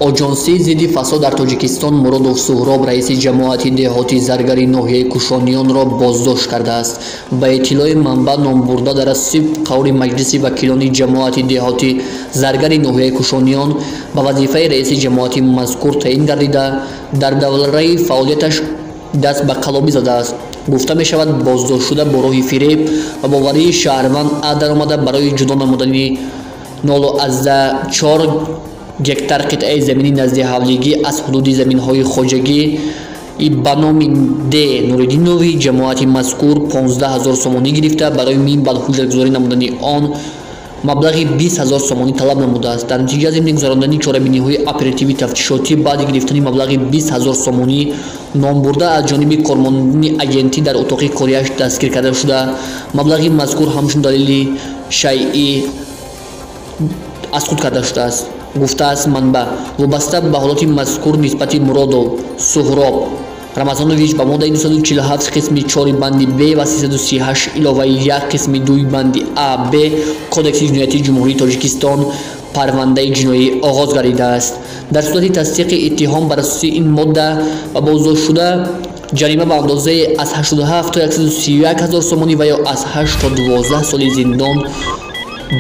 Оҷонсии зидди фасод дар Тоҷикистон Муродов Суҳроб, раиси ҷамоати деҳоти Заргари ноҳияи Кушониёнро боздошт кардааст. Ба иттилои манбаъ, номбурда дар асоси қавли Маҷлиси вакилони ҷамоати деҳоти Заргари ноҳияи Кушониён ба вазифаи раиси ҷамоати мазкур таъин гардида, дар давраи фаъолияташ даст ба қаллобӣ задааст. Гуфта мешавад, боздоштшуда бо роҳи фиреб ва боварии шаҳрванд А даромада, барои ҷудо намудани 0,4 гектар қитъаи замини назди ҳавлигӣ аз ҳудуди заминҳои хоҷагӣ ба номи Д. Нуриддинови ҷамоати мазкур 15 000 сомонӣ гирифта, барои минбаъд ҳуҷҷатгузорӣ намудани он маблағи 20 000 сомонӣ талаб намудааст. Дар натиҷа зимни гузарондани чорабиниҳои оперативӣ тафтишотӣ баъди гирифтани маблағи 20 000 сомонӣ номбурда аз ҷониби кормандони агентӣ дар утоқи кориаш дастгир карда шуда, маблағи мазкур ҳамчун далели шайъӣ аз худ карда шудааст, гуфтааст манбаъ. Вобаста ба ҳолати мазкур нисбати Муродов Суҳроб Рамазонович ба моддаи 247 қисми 4 банди Б ва 338 иловаи 1 қисми 2 банди А Б Кодекси ҷиноятии Ҷумҳурии Тоҷикистон парвандаи ҷиноӣ оғоз гардидааст. Дар сурати тасдиқи иттиҳом бар асоси ин модда ба боздоштшуда ҷарима ба андозаи аз 87 то 131 ҳазор сомонӣ ва ё аз 8 то 12 соли зиндон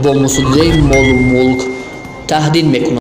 бо мусодираи молу мулк таҳдид мекунад.